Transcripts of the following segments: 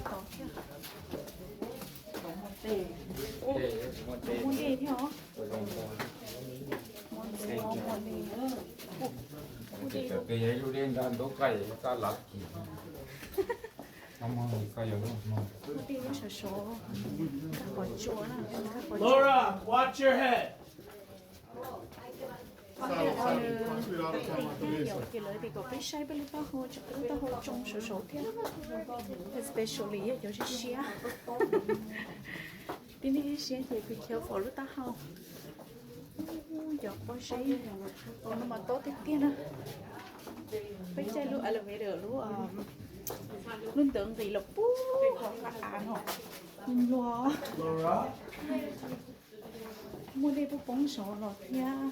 Tau thiab. Muaj dej thiab os. Muaj dej, muaj dej. Muaj dej. Muaj dej lub sov sov, nkag qhov tsua na, nkag qhov tsua. Laura, watch your head. Ces lawv tias kom peb saib peb lub taub hau, tsam peb lub taub hau tsoo sov sov thiab, especially yog cov siab siab. Tib neeg siab ces kws chaw pom lub taub hau. Cov pob zeb no mas tob tiag tiag na. Peb caij lub elevator, lub, lub ntawd nqis los puag qhov av no. Nplua. Muaj dej poob poob saud los thiab.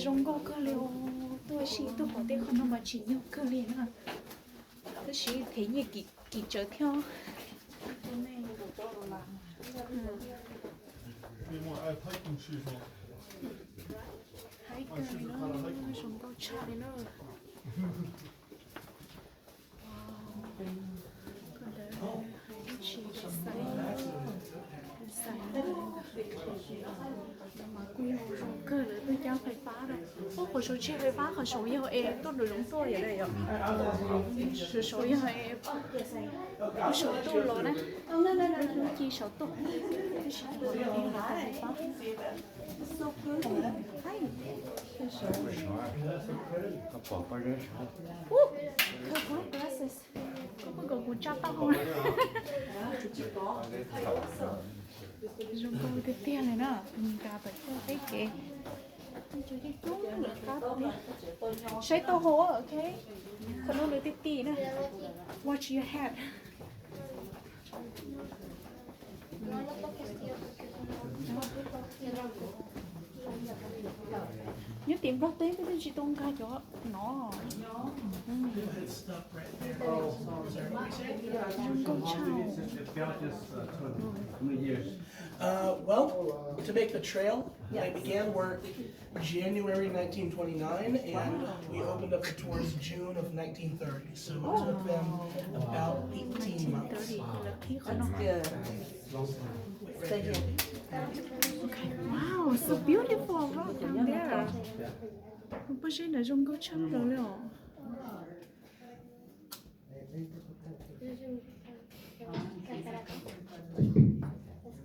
Zoo nkauj kawg li os. Tuaj sim tuaj pom tej qhov no mas tsim nyog kawg li na. Tab sis them nyiaj kim tsawv thiab. Haib kawg li na, zoo nkauj tshaj li na. Kuj yog zoo kawg lawv tuaj cab fais fab na. Ub, qhov saud tsis fais fab, qhov saud yog es tuaj nraum zoov tuaj yom, yom. Saud yog es kuj saud tuaj los na. Lub ci saud tuaj. Tab sis qhov no yog fais fab. Ub, khaws kuv lub glasses. Koj puas kom kuv tsa taub hau? Zoo nkauj tiag tiag li na, nkag pem toj teb kev. Saib taub hau, ok. Qhov no lawv ti ti na. Watch your head. Nyob tim Nplog teb peb twb tsis tau nkag cov no. Zoo nkauj tshaj. Uh, well, to make the trail, they began work January nineteen twenty-nine, and we opened up the tours June of nineteen thirty. So it took them about eighteen months. That's good. Stay here. Okay. Wow, so beautiful rock down there. Pob zeb no zoo nkauj tshaj plaws li os.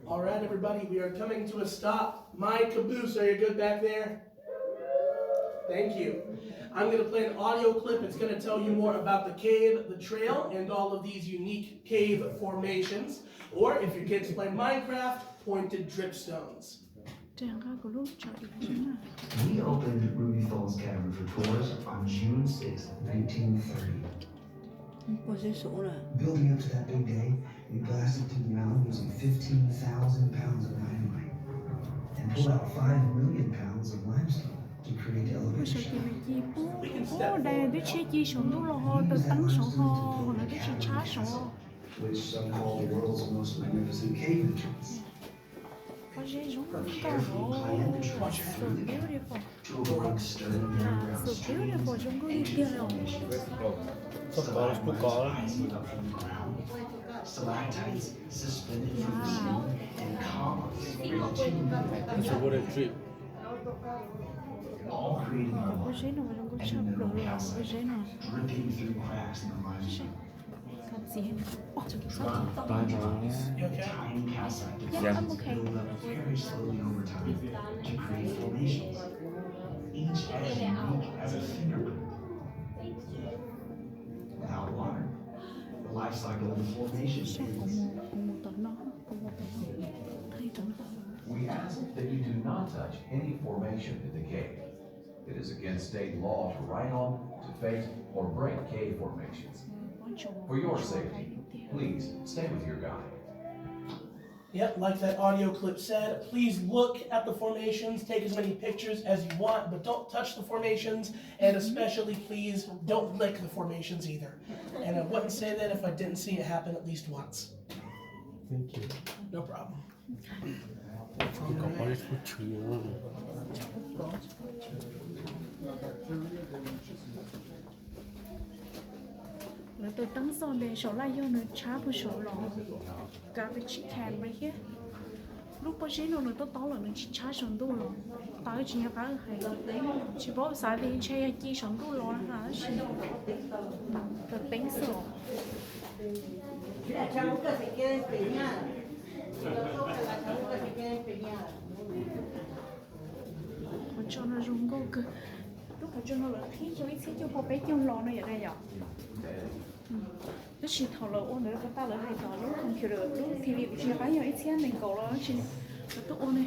All right, everybody, we are coming to a stop. My caboose, are you good back there? Thank you. I'm going to play an audio clip. It's going to tell you more about the cave, the trail, and all of these unique cave formations. Or if your kids play Minecraft, pointed dripstones. Tseem nqa kuv lub tsho ib na. We opened Ruby Falls Cavern for tours on June sixth, nineteen thirty. Building up to that big day, we blasted through the mountain using fifteen thousand pounds of dynamite and pulled out five million pounds of limestone to create the elevator shaft. Ua saum ces nws ci pub, pub dai twb tshiab ci saum ntuj los ho taws teeb saud ho, ho lawv twb tsis tshab saud. Which some call the world's most magnificent cave entrance. Pob zeb zoo nkauj. So beautiful. So beautiful, zoo nkauj tiag tiag li os. Stalactites suspended from the ceiling and columns reaching to the It's a what a trip. All creating a Pob zeb no zoo nkauj tshaj plaws li os, pob zeb no. Dripping through cracks in the limestone. Drop by the tiny calcite deposits build up very slowly over time to create formations, each edge unique as a fingerprint. Without water, the life cycle of the formation begins. We ask that you do not touch any formation in the cave. It is against state law to write on, to face, or break cave formations. For your safety, please stay with your guide. Yep, like that audio clip said, please look at the formations, take as many pictures as you want, but don't touch the formations, and especially please don't lick the formations either. And I wouldn't say that if I didn't see it happen at least once. Thank you. No problem. Kom pov lej kuj tshwm. Tus teeb txoj npe saum laj yog nws tshab puag saum los, garbage can right here. Lub pob zeb no nws tob tob lawm nws tsis tshab saum ntuj los, tau tsis nco qab hais. Tsis paub xav tias ntshe yog ci saum ntuj los na tab sis tus teeb xwb os. Qhov tso no zoo nkauj kawg. Lub qhov tso no lawv qhib rau ib txhiab cuaj pua peb caug los no yom dab yom. Tab sis thaum lawv ua ntawd puas tas lawv hais tias lub computer lub T V kuv tsis nco qab yog ib txhiab nees nkaum los tab sis lawv tuaj ua ne.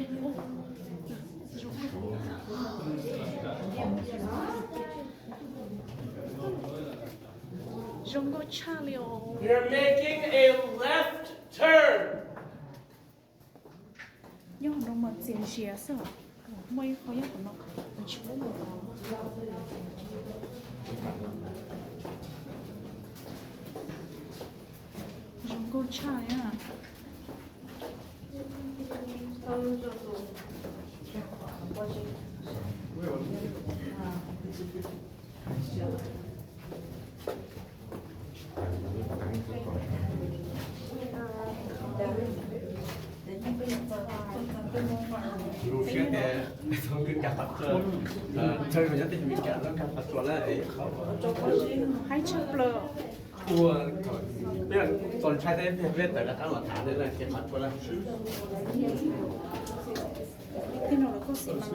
Zoo nkauj tshaj li os. You're making a left turn. Nyob hauv no mas txias zias xwb. Muaj ib qho nyob hauv no, tsis paub mus. Zoo nkauj tshaj li na. Haib tshaj plaws. Ua, peb txaus ntshai thiab peb tawm rov qab los tham tej no ces qhov tshuaj lawm. Tej no lawv kuj xim mas,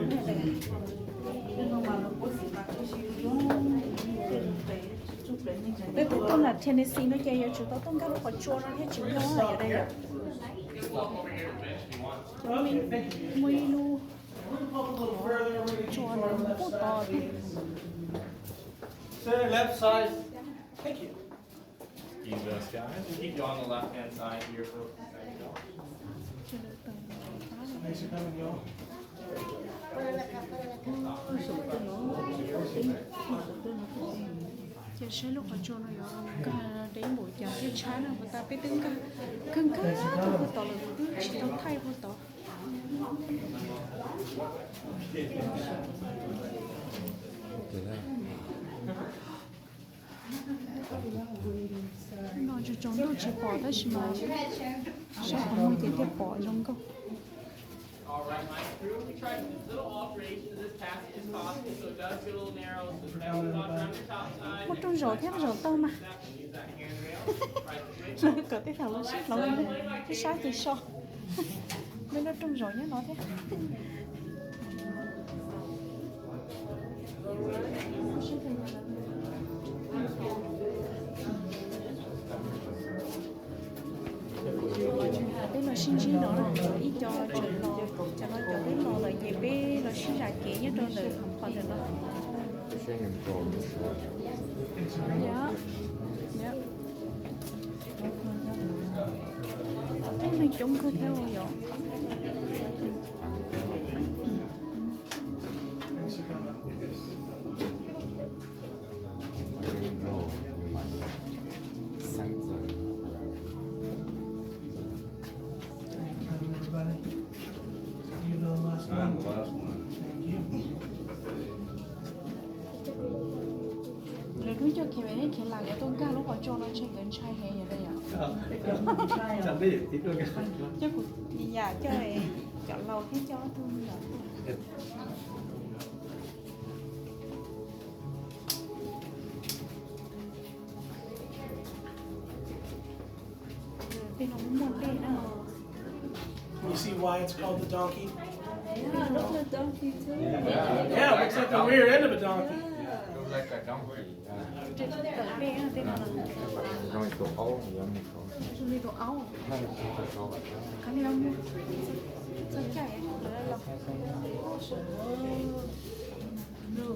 tej tus tuaj nram Tennessee no ces yuav tsum tau tuaj nkag lub qhov tsua no thiaj tsis muaj yom dab yom. Muaj ib lub tsua nws puag tod thiab. Center left side. Thank you. Excuse us, guys. We'll keep you on the left-hand side here for a second. Thanks for coming, y'all. Ces saib lub qhov tsua no yuav nkag deb npaum cas thiaj tshab na, puas tas peb twb nkag kawg nkag puag tom lawm twb tsis tau thaij puag tod. No tsaus ntuj tsis pom tab sis mas saib qhov muag ces thiaj pom zoo nkauj. Muaj rooj zaum thiab zaum tau mas. Lawv kom tej thaum lawv sib hloov ib sab ces so. Lawv lub rooj zaum nyob no thiab. Peb los sib ntsib no, ib co tseem los, cov no cov peb los lawm ces peb los sib zam kev nyob rau ntawm qhov ntawm no. Peb neeg coob kawg thiab yom. Lawv twb coj Kevin thiab Kayla lawv tuaj nkag lub qhov tsua no ntshe nkawd ntshai heev yom. Coj kuv yam coj cov laus thiab coj ob tug me nyuam tuaj. Tej no muaj dej na. You see why it's called the donkey? Yeah, it looks like a donkey too. Yeah, it looks like the rear end of a donkey. Yeah. Looks like a donkey. Zoo li tus aub, zoo li tus aub. Qhov no muaj txog caij los.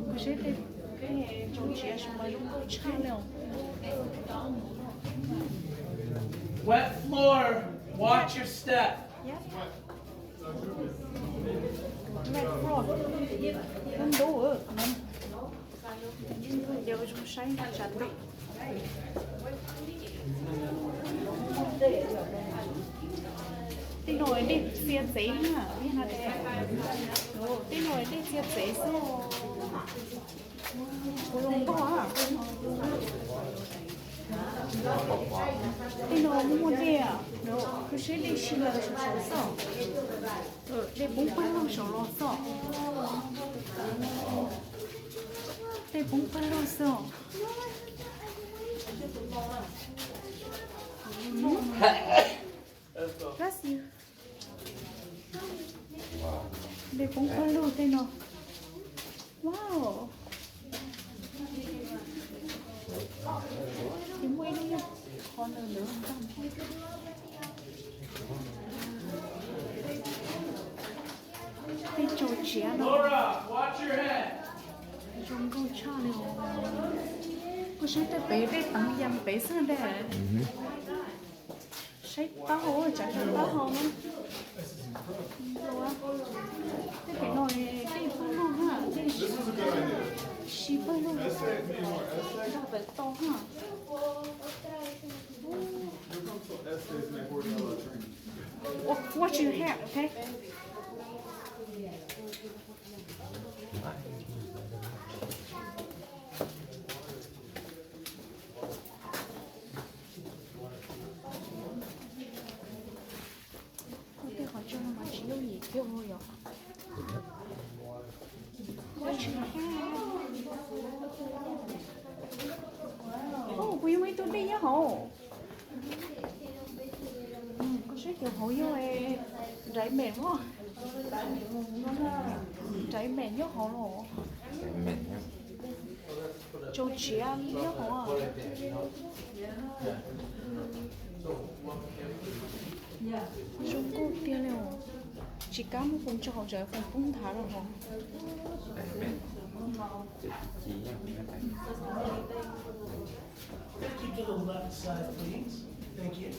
Kuv seb tej tsoom tsiav su mas zoo nkauj tshaj li os. Wet floor, watch your step. Wet floor. Ntub ntub, ces ua zoo saib tsam ntub. Tej no dej txia txev na, tej no dej txia txev xwb. Kuv zoo nkauj. Tej no muaj muaj dej, kuv saib dej sib laws saum saud xwb. Dej poob pawg lug saud los xwb. Dej poob pawg lug xwb. Bless you. Dej poob pawg lug tej no. Wow. Ces muaj ib lub nyuag qhov ntawd ntawd. Tej tsaus tsiav no. Zoo nkauj tshaj li os. Koj saib tej pem dej teev ya pem xwb ntag. Saib taub hau, tsav tsav taub hau na. Tej pem no dej pawg lug na, dej sib pawg lug. Nrog pem tau na. Watch your head, okay? Ua tej qhov tsua no mas tsis yooj yim kiag yom. Ua tsis, oh, kuv yuav muaj ib tug dej nyob hauv. Koj saib cov hauv yog nraiv mem mog. Nraiv mem nyob hauv los. Tsaus tsiav nyob hauv. Zoo nkauj tiag li os. Tsis kam muab foom tso hauv tsam foom poob nthav rau hauv. Keep to the left side, please. Thank you.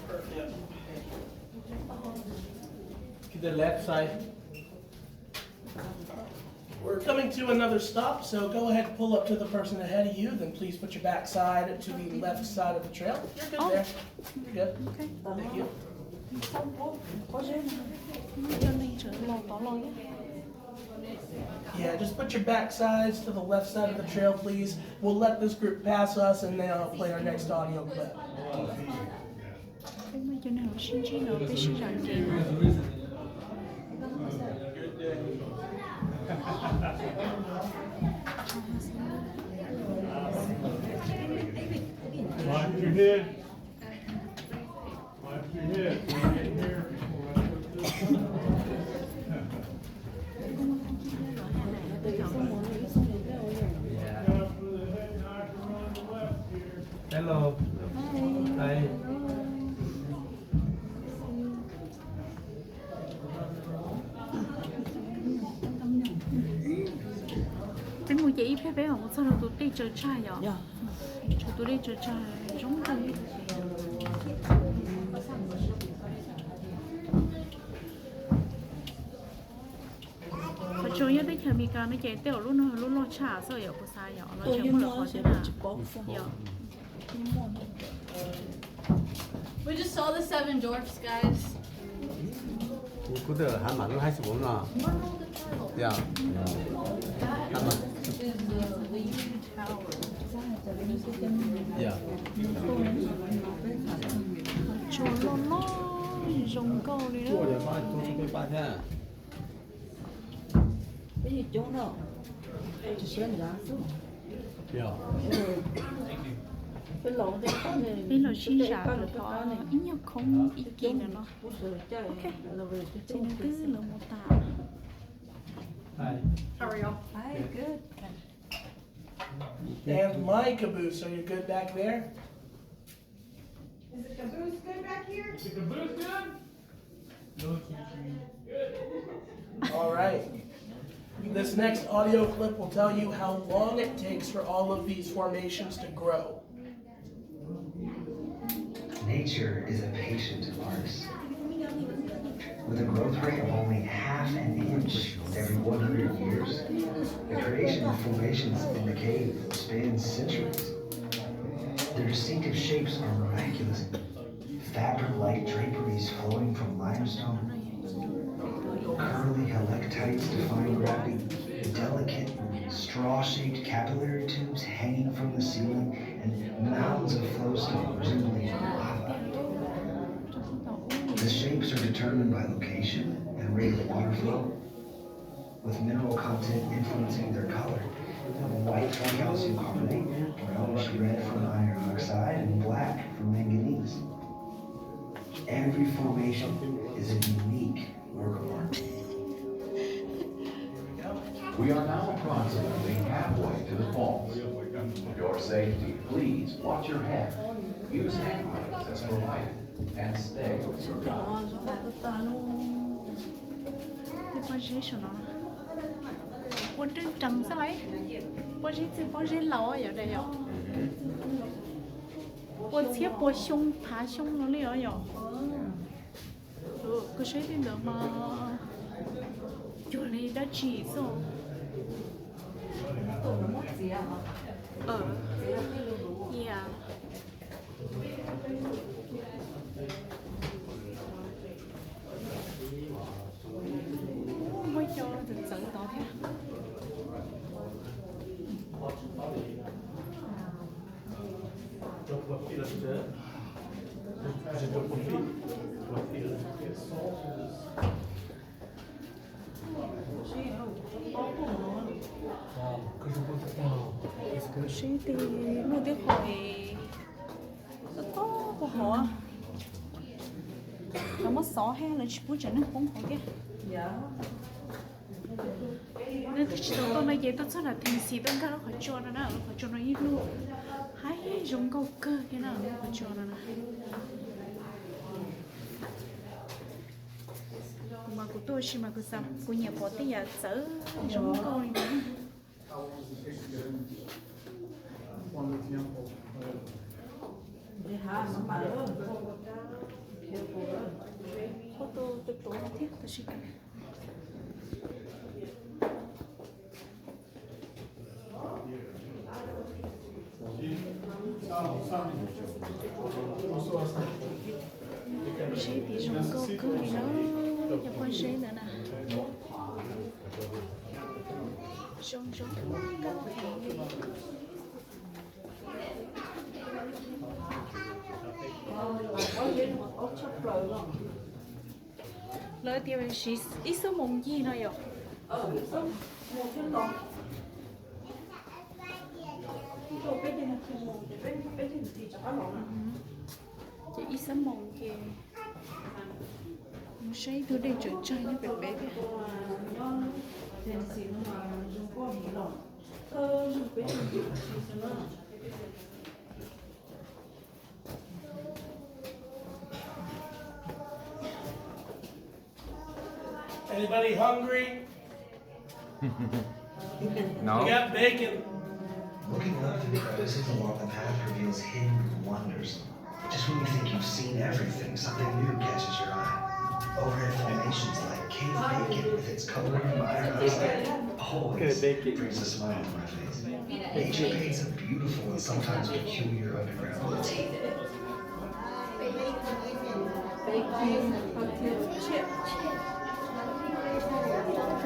Perfect. To the left side. We're coming to another stop, so go ahead and pull up to the person ahead of you, then please put your backside to the left side of the trail. You're good there. You're good. Okay. Thank you. Yeah, just put your backsides to the left side of the trail, please. We'll let this group pass us, and then I'll play our next audio clip. Peb muaj cov neeg sib ntsib no peb sib zam kev no. Watch your head. Watch your head. Right here. Hello. Hi. Peb mus ces ib pliag peb mam mus txog rau tus dej tsaws tsag yom. Tus dej tsaws tsag zoo kawg li. Qhov tseem nyob teb chaws Amelikas no ces tej zaum lub no lub loj tshaj xwb yom, kuv xav yom, los tseem muaj lwm qhov thiab na. Yom. We just saw the seven dwarfs, guys. Kuv twb hais mas lub high school no. Yog. Hais mas. Yog. Tsua loj loj zoo nkauj li na. Peb yeej coob no, tsis siab nrad xwb. Peb los sib zam rau tod ib nyuag khoob ib kis ntawm no. Ok, ces nws twb los mus tas. How are y'all? Hi, good. And my caboose, are you good back there? Is the caboose good back here? Is the caboose good? All right. This next audio clip will tell you how long it takes for all of these formations to grow. Nature is a patient artist. With a growth rate of only half an inch every one hundred years, the creation of formations in the cave spans centuries. Their distinctive shapes are miraculous. Fabric-like draperies flowing from limestone, curly helictites defying gravity, delicate Straw-shaped capillary tubes hanging from the ceiling, and mounds of flowstone resembling lava. The shapes are determined by location and rate of water flow, with mineral content influencing their color. White from calcium carbonate, brownish red from iron oxide, and black from manganese. Every formation is a unique work of art. We are now approximately halfway to the falls. For your safety, please watch your head. Use hand grenades as provided and stay with your guide. Pob zeb saum no ua nreej rees xwb lauj. Pob zeb txij pob zeb laus yom, yog ua txhiab pua xyoo phav xyoo no li os yom. Koj saib tej ntawd mas cuag li dab tsi xwb. Muaj cov txawv txawv tod thiab. Seb tej muaj tej qho es tob tob puag hauv, lawv muab xov thiab lawv tsis pub tsev neeg poob hauv thiab. Leej twg tsis tau tuaj no ces tuaj txog nram Tennessee tuaj nkag lub qhov tsua no na, lub qhov tsua no ib lub haib zoo nkauj kawg thiab na, lub qhov tsua no na. Kuv mas kuv tuaj ua si mas kuv xav, kuv nyiam pom tej yam txawv zoo nkauj li no. Pob tu tu tuav no thiab tab sis Pob zeb tias zoo nkauj kawg li na, cov pob zeb ntawd na. Zoo zoo nkauj heev li. Lawv tias siv ib xuab moos ncig no yom. Ces ib xuab moos ces mus saib ib tug dej tseem tsag nyob pem pem thiab. Anybody hungry? No. We got bacon. Looking up through crevices along the path reveals hidden wonders. Just when you think you've seen everything, something new catches your eye. Overhead formations like Cave Bacon with its colored iron oxide always brings a smile to my face. Nature paints a beautiful and sometimes peculiar underground world.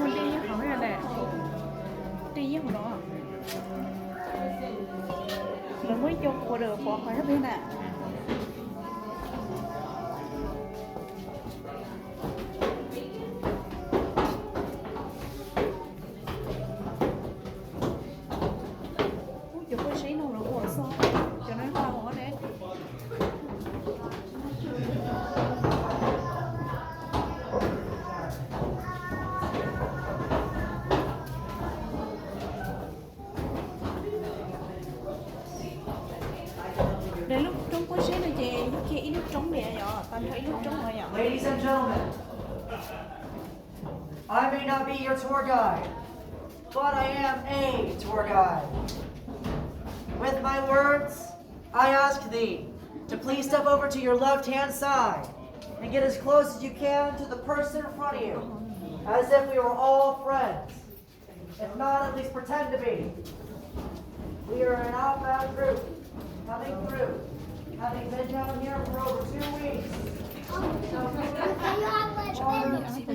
Ua dej nyob hauv ne, dej nyob hauv no. Lawv muab cov quav daws pov qhov no pem na. Ub, cov pob zeb no lawv ua xwb, cov no ua ne. Lawv lub roob pob zeb no ces yog kiag ib lub roob li yom, tag nrho ib lub roob no yom. Ladies and gentlemen, I may not be your tour guide, but I am a tour guide. With my words, I ask thee to please step over to your left-hand side and get as close as you can to the person in front of you, as if we were all friends. If not, at least pretend to be. We are an outbound group coming through, having been down here for over two weeks. So, Yes, you do.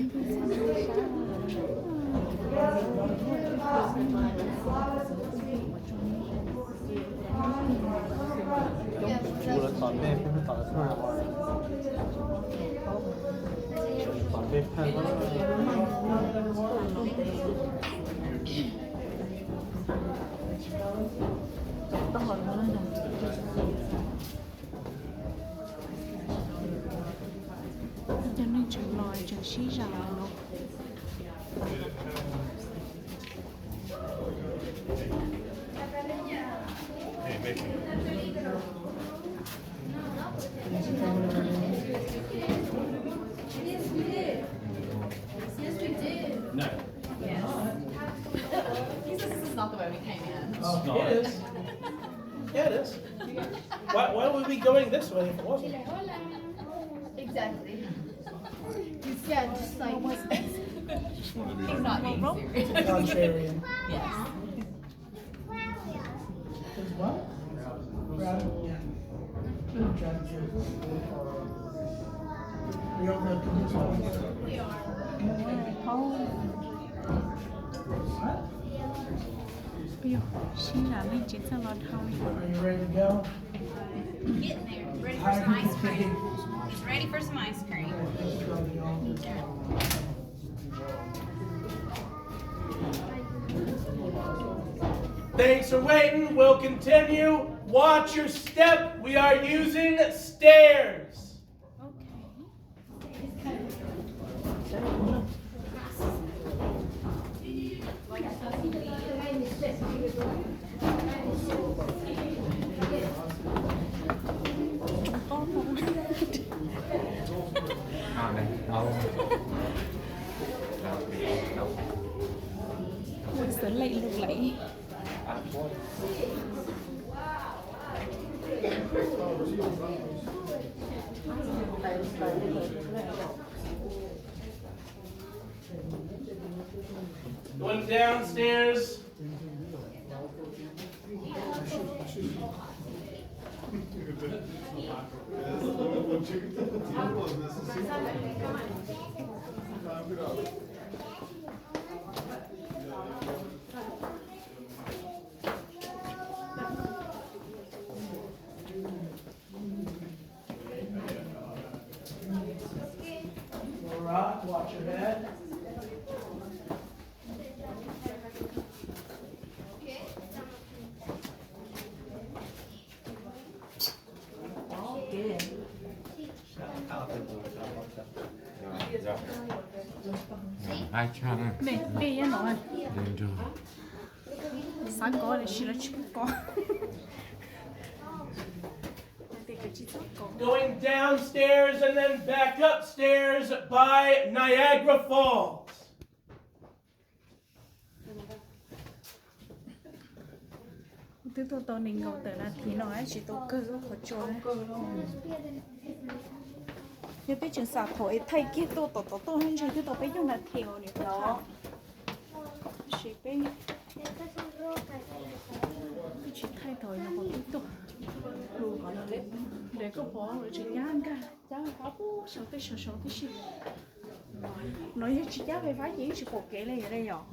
Cov neeg tseem los tseem sib zam los. Yes, we did. Yes, we did. No. Yes. This is not the way we came in. Oh, it is. Yeah, it is. Why, why would we be going this way if it wasn't? Exactly. You see, I just like. He's not being serious. Contrarian. Yes. Is what? Grab, yeah. Good job, Drew. We all have to do something. What? Ui, sib zam leej tsis txawj los dhau li. Are you ready to go? Getting there. Ready for some ice cream. He's ready for some ice cream. Thanks for waiting. We'll continue. Watch your step. We are using stairs. Xav lem lus laiv. Going downstairs. All right, watch your head. Xav kov tiam sis lawv tsis pub kov. Going downstairs and then back upstairs by Niagara Falls. Twb tuaj tau nees nkaum tawm nas this no tsis tau kawg lub qhov tsua. Yog peb tseem xam thaum es thaij kiag tuaj tom tom tuaj ntshe twb tau peb caug nas this os niam. Tab sis peb tsis thaij thaum yog qhov twb tuaj. Ntes koj pom lawv tseem nyab nkag cab fais fab pub saum tej saum saud tib si. No yog tsis cab fais fab ces yeej tsis pom kev li yom,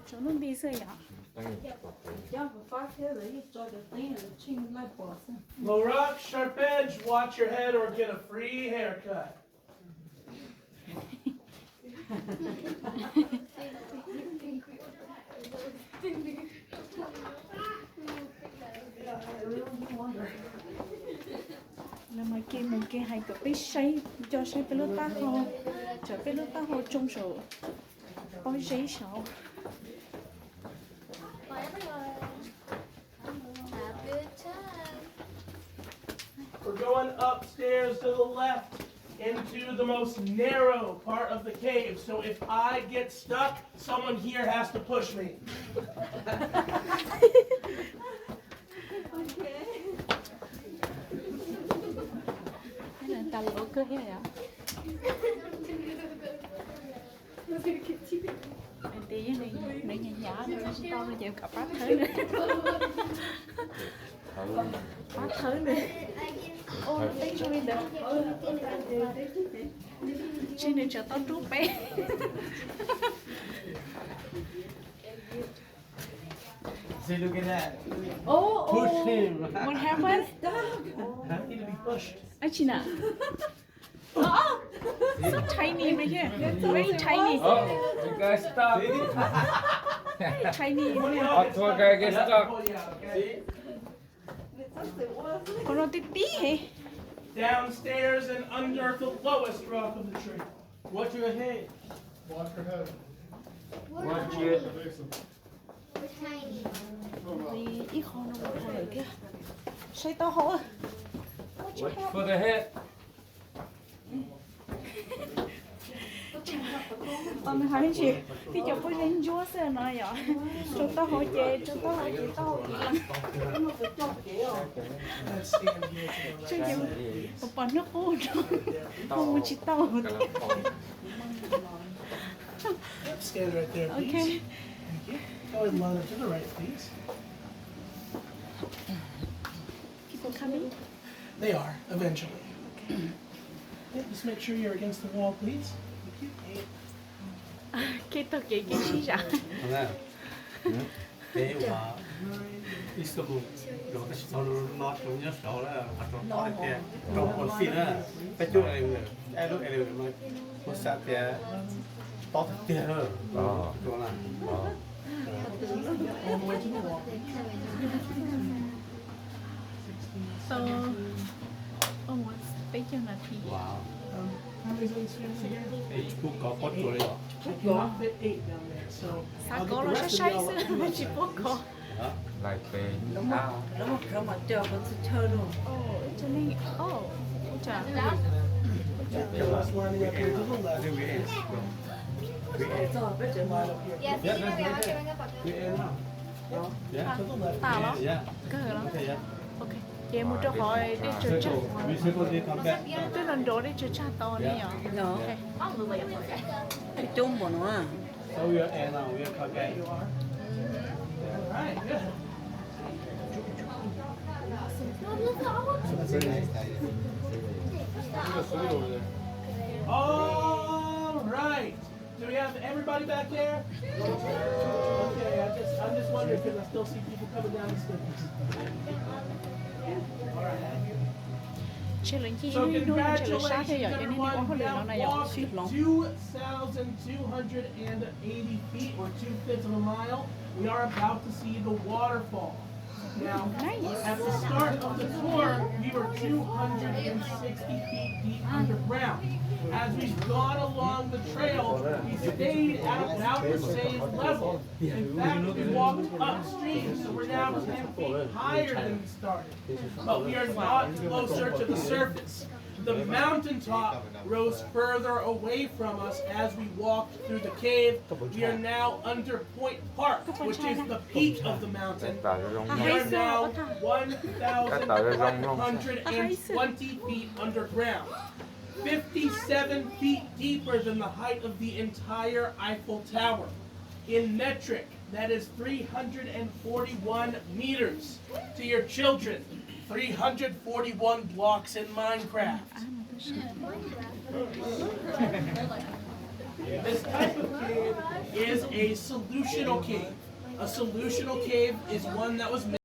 tsuas hnub nti xwb yom. Laurent, Sharp Edge, watch your head or get a free haircut. Lawv mas kev mus kev hais kom peb saib, coj saib peb lub taub hau, tsam peb lub taub hau tsoo saum pob zeb saud. We're going upstairs to the left into the most narrow part of the cave. So if I get stuck, someone here has to push me. Nws tab tom kawg thiab yom. Nws hnyav hnyav no tsis tau no ces kom pab thawb nws. Pab thawb nws. Ua lub teeb zoo li ntawd. Ntshe nws tsam tau rub peb. See, look at that. Oh, push him. What happened? Huh? Need to be pushed. Actually, not. Oh, so tiny right here. Very tiny. Oh, you guys stuck. Very tiny. Our tour guide gets stuck. See? Qhov no tib tib heev. Downstairs and under the lowest rock of the tree. Watch your head. Watch your head. Watch it. Ib qho no mus qho lawm thiab. Saib taub hau. Watch for the head. Tau nws hais ntsis, tib cov pob zeb ntsuab xwb no yom. Rau taub hau ces, rau taub hau ces taub hau. Tsuas ces pos pos hnub qub no, mus tsis tau. Yep, stand right there, please. Okay. Thank you. Go ahead and line up to the right, please. People coming? They are, eventually. Okay. Yep, just make sure you're against the wall, please. Thank you. Kev taug kev kev sib zam. Peb ua ib xuab moos los tab sis txog no nyob saud lawm, qhov tod tob tiag, rau ua xij na, peb cub elevator, lub elevator mas kuv xav tias tob tiag tiag lawm. Tau almost peb caug nas this. Kuv kov pob tsuas li os. Xav kov los saib saib xwb tsis paub kov. Lawv mus khav mas coj kov txhua chaw los. Tas los? Kawg los? Ok, ces mus rau qhov dej tsaws tsag. Twb nrov nrov dej tsaws tsag tau ne yom. Coob npaum no. All right. Do we have everybody back there? Okay, I just, I'm just wondering because I still see people coming down the stairs. All right. Ces lawv ncig ib hnub ib hnub ces lawv sab thiab yom, ces nej ua hauj lwm no na yom, sib hloov. Two thousand two hundred and eighty feet, or two fifths of a mile. We are about to see the waterfall. Now, at the start of the tour, we were two hundred and sixty feet deep underground. As we've gone along the trail, we stayed at about the same level. In fact, we walked upstream, so we're now ten feet higher than we started. But we are not closer to the surface. The mountaintop rose further away from us as we walked through the cave. We are now under Point Park, which is the peak of the mountain. We are now one thousand one hundred and twenty feet underground, fifty-seven feet deeper than the height of the entire Eiffel Tower. In metric, that is three hundred and forty-one meters. To your children, three hundred forty-one blocks in Minecraft. This type of cave is a solutional cave. A solutional cave is one that was